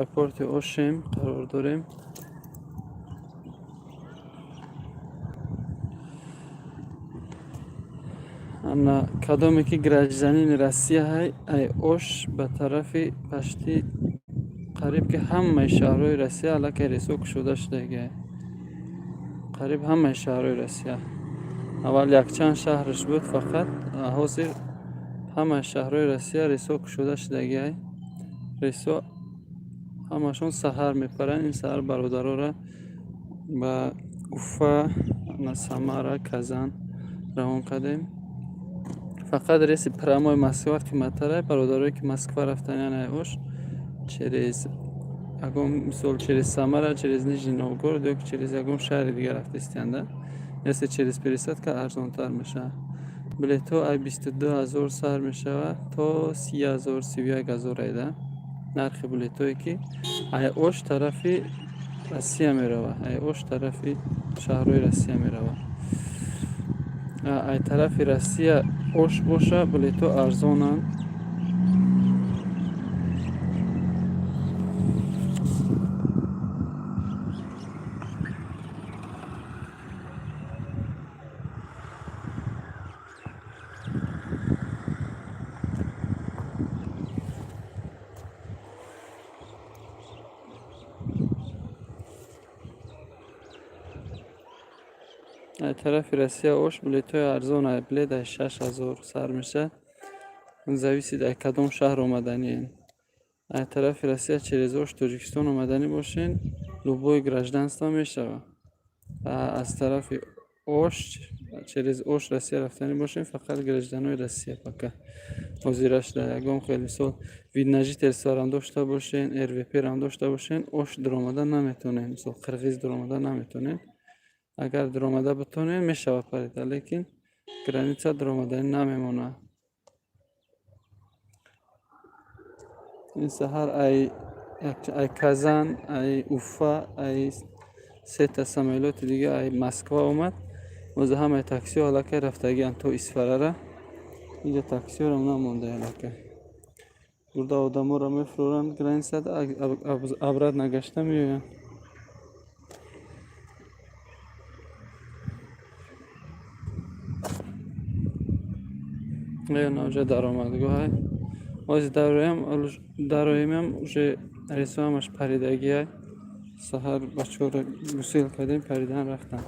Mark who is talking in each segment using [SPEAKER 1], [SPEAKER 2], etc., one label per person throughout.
[SPEAKER 1] Аэропорти Ошем қарор дорем. Ана, кадоме ки гражданини Россия ҳай, ай Ош ба тарафи пашти қариб ки ҳамаи шаҳрҳои Россия аллакай рейсҳо кушода шудагиай. Қариб ҳамаи шаҳрҳои Россия. Аввал якчанд шаҳраш буд фақат, ҳозир ҳамаи шаҳрҳои Россия рейсҳо кушода шудагиай. Рейсҳо ҳамашон саҳар мепаранд. Ин саҳар бародарора ба Уфа, Самара, Казан равон кардем. Фақат рейси прямой Москва қиматтарай. Бародарое ки Москва рафтаниян, ай Ош через ягон, мисол, через Самара, через Нижний Новгород ё ки через ягон шаҳри дигар рафтаистианда, если через пересадка, арзонтар мешавад. Билетҳо ай 22 000 сар мешавад то 30 000, 31 000 айда нархи билетҳое ки ай Ош тарафи Россия меравад, ай Ош тарафи шаҳрҳои Россия меравад. Ай тарафи Россия Ош боша, билетҳо арзонанд. Ай тарафи Россия Ош билетҳои арзон, билет ай 6000 сар мешавад, зависит ай кадом шаҳр омаданиен. Ай тарафи Россия через Ош Тоҷикистон омаданӣ бошен, любое гражданство мешавад. Аз тарафи Ош через Ош Россия рафтанӣ бошем, фақат гражданои Россия пока ҳозира шуда. Ягон хел, мисол, вид на жительстворам дошта бошен, РВПрам дошта бошен, Ош дуромада наметонем. Мисол, қирғиз дуромада наметонем. Агар дуромада битонем, мешавад парида, лекин граница дуромаданӣ намемонад. Ин саҳар ай Казан, ай Уфа, ай сета самолёти дига, ай Москва омад. Боз ҳамаи таксиҳо аллакай рафтагианд то Исфарара. Инҷа таксиҳорам намонда, аллакай бурда одаморо мефуроранд границада, обратно гашта меоянд. Наоҷа даромадгоҳай. Ҳозир дароемам, уже рейсҳо ҳамаш паридагиай. Саҳар бачаҳоро гусел кардем, паридан рафтанд.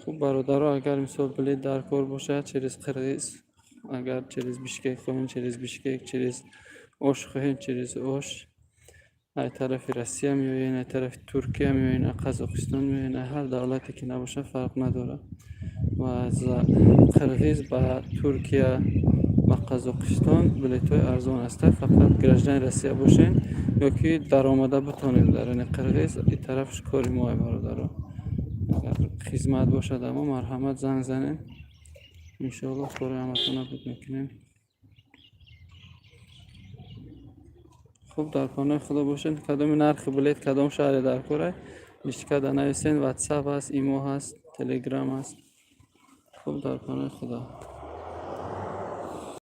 [SPEAKER 1] Хуб, бародаро, агар, мисол, билет дар кор бошад, через Қирғиз, агар через Бишкек хоҳем, через Бишкек, через Ош хоҳем, через Ош, ай тарафи Россия меоен, ай тарафи Туркия меоен, ай Қазоқистон меоен, ай ҳар давлате ки набошад, фарқ надорад. Ва аз Қирғиз ба Туркия, ба Қазоқистон билетҳои арзон ҳастанд. Фақат гражданини Россия бошен ё ки даромада битонем дар ини Қирғиз, и тарафш кори моа, бародаро. Агар хизмат бошад, амо марҳамат, занг занем, иншоаллоҳ, кори ҳаматона буд мекунем. Хуб, дар паноҳи Худо бошед. Кадоми нархи билет кадом шаҳре дар корай, личкада нависен. Ватсап ҳаст, Имо ҳаст, Телеграм ҳаст. Хуб, дар паноҳи Худо.